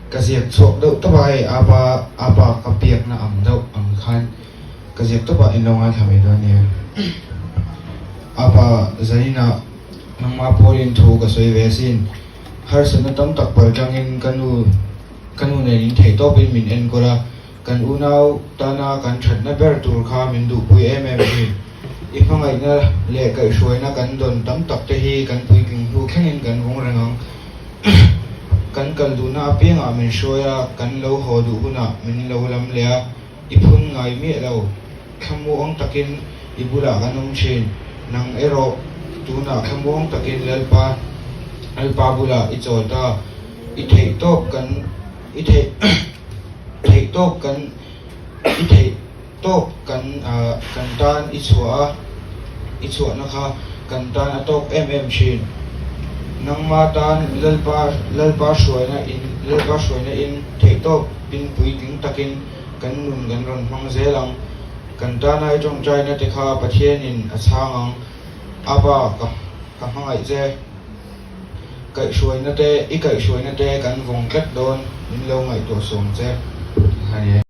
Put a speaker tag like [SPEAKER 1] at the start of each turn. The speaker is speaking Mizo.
[SPEAKER 1] Ka ziak chhuak deuh tawp a hei apa apa ka biakna ang deuh ang khan ka ziak tawp a in lo ngaithla mai dawn nia. Apa zaninah nangmah pawlin thu ka sawi ve asin. Harsatna tam tak pal tangin ka nu ka nu nen in theih tawpin min enkawl a, kan unau tana kan thatna ber tur kha min duhpui em em thin. I hmangaihna leh kaihhruaina kan dawn tam tak te hi kan puitling hnu thlengin kan vawng reng ang. Kan kal duhna apiangah min hruai a, kan lo haw duh hunah min lo lam leh a, i phun ngai miah lo. Thlamuang takin i bulah kan awm thin. Nang erawh tunah thlamuang takin Lalpa Lalpa bulah i chawl ta. I theih tawp kan i theih theih tawp kan i theih. Tawk kan kan tan i chhuah a, i chhuahna kha kan tan a tawk em em thin. Nangma tan Lalpa Lalpa hruaina in Lalpa hruaina in theihtawp in puitling takin kan nun kan rawn hmang zel ang. Kan tana i tawngtaina te kha Pathianin a chhang ang. Aba ka ka hmangaih che. Kaihhruaina te i kaihhruaina te kan vawng tlat dawn min lo ngaihtuah sawm che.